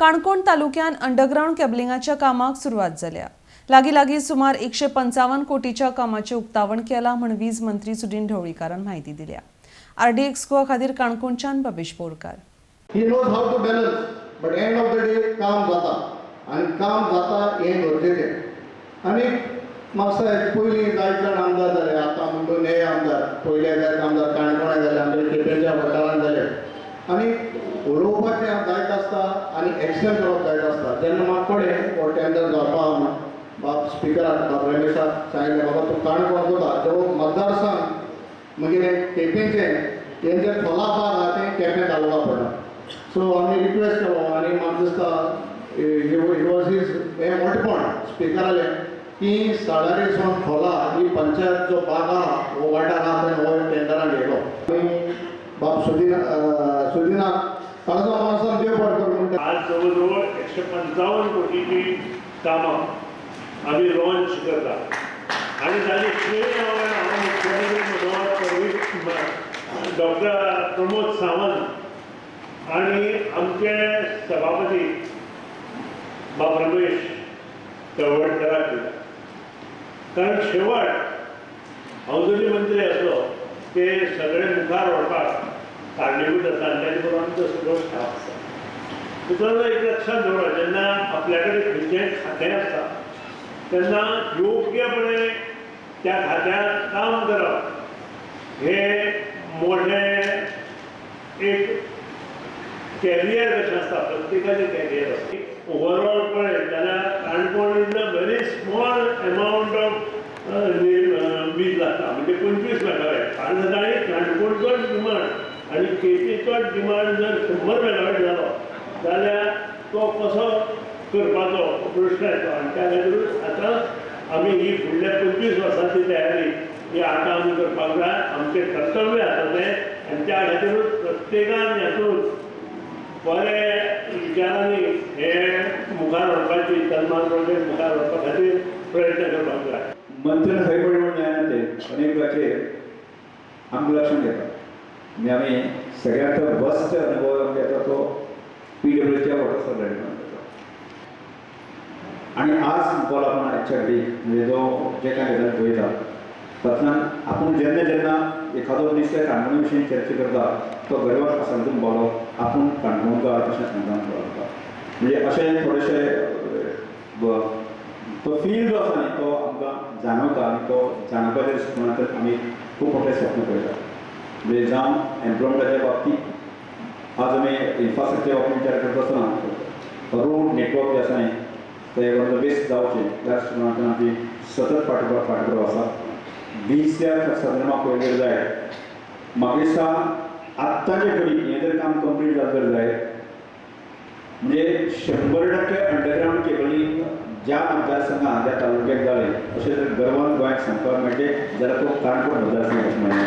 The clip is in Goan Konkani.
काणकोण तालुक्यान अंडरग्रावंड केबलिंगाच्या कामाक सुरवात जाल्या. लागीं लागीं सुमार 155 कोटीच्या कामाचें उक्तावण केलां म्हूण वीज मंत्री सुदिन ढवळीकारान म्हायती दिल्या. आरडीएक्स गोवा खातीर काणकोणच्यान Babesh Borkar. He knows how to balance, but end of the day काम जाता आनी काम जाता हें गरजेचें. आनी म्हाका दिसता पयलीं जायते जाण आमदार जाले, आतां म्हणटून हे आमदार, पयले जायते आमदार काणकोणा जाले, आमच्या केपेंच्या वाठारांत जाले. आनी उलोवपाचें जायत आसता आनी एक्शन करप जायत आसता. जेन्ना म्हाका कळ्ळें हो टेंडर जावपा म्हूण, बाब स्पिकराक, बाब रमेशाक सांगलें, बाबा तूं काणकोण वता, जो मतदारसंघ मागीर केपेंचें हें जें खोला भाग आहा तें केपें तालुका पडटा. सो आमी रिक्वेस्ट केलो आनी म्हाका दिसता he was his हें मोठेपण स्पिकरालें की साळारी सावन खोला ही पंचायत जो भाग आहा, हो वाठार आहा, थंय हो टेंडराक घेयलो. आनी बाब सुदिनाक ताजो मनासान देव बरें करूं म्हणटा. आज जवळजवळ 155 कोटीची कामां आमी लॉन्च करता आनी ताजें श्रेय हांव मुख्यमंत्री मनोहर पर्रीकर, डॉक्टर प्रमोद सावंत आनी आमचे सभापती बाब रमेश तळवटकराक दिता. कारण शेवट हांव जरी मंत्री आसलो ते सगळे मुखार व्हरपाक कारणीभूत आसा आनी ताजे बरोबर आमचो सगळो स्टाफ आसा. मित्रांनो, एक लक्षात दवरा, जेन्ना आपल्या कडेन खंयचेंय खातें आसता तेन्ना योग्यपणे त्या खात्यांत काम करप हें मोठें एक कॅरियर कशें आसता, प्रत्येकाचें कॅरियर आसता. ओवरऑल पळयत जाल्यार Canacona is a very small amount of वीज लागता, म्हणजे 25 मेगावॅट. फाल्यां सकाळी काणकोणचोच डिमांड आनी केपेचोच डिमांड जर 100 मेगावॅट जालो जाल्यार तो कसो करपाचो प्रश्न येता. आनी त्या खातीरूच आतां आमी ही फुडल्या 25 वर्सांची तयारी ही आतां आमी करपाक जाय, आमचें कर्तव्य आसा तें. आनी त्या खातीरूच प्रत्येकान हातूंत बरे विचारांनी हे मुखार व्हरपाची, तन्मान प्रोजेक्ट मुखार व्हरपा खातीर प्रयत्न करपाक जाय. मंत्र्यान खंय पडले म्हूण जायना, ते अनेक वेळाचेर आमकां लक्षांत येता. म्हणजे आमी सगळ्यांत वर्स्ट अनुभव आमकां येता तो पीडब्ल्यूच्या वॉटर सप्लाय येता. आनी आज बोला आपण एच आर डी म्हणजे जो जे कांय गजाली पळयता तातूंतल्यान आपूण जेन्ना जेन्ना एखादो मनीस त्या काणकोणी विशीं चर्चा करता तो गर्वान सांगून बोलो आपूण काणकोणकार अशें सांगता बोलता. म्हणजे अशें थोडेशे तो फील जो आसा न्ही तो आमकां जाणवता आनी तो जाणवपाच्या दृश्टिकोनांतल्यान आमी खूब मोठें स्वप्न पळयता. म्हणजे जावं एम्प्लॉयमेंटाच्या बाबतींत आज आमी इन्फ्रास्ट्रक्चर बाबतींत विचार करता आसतना रोड नेटवर्क जें आसा न्ही ते वन ऑफ the best जावचें त्या दृश्टिकोनांतल्यान आमची सतत पाठपुरावा आसा. वीजच्या संदर्भात पळयलें जायत म्हाका दिसता आत्ताचे घडीक हें जर काम कंप्लीट जालें जर जायत म्हणजे 100% अंडरग्रावंड केबलिंग ज्या मतदारसंघात ज्या तालुक्यात जालें अशें जर गर्वान गोंयाक सांगपाक मेळटलें जाल्यार तो काणकोण मतदारसंघ अशें म्हणलें.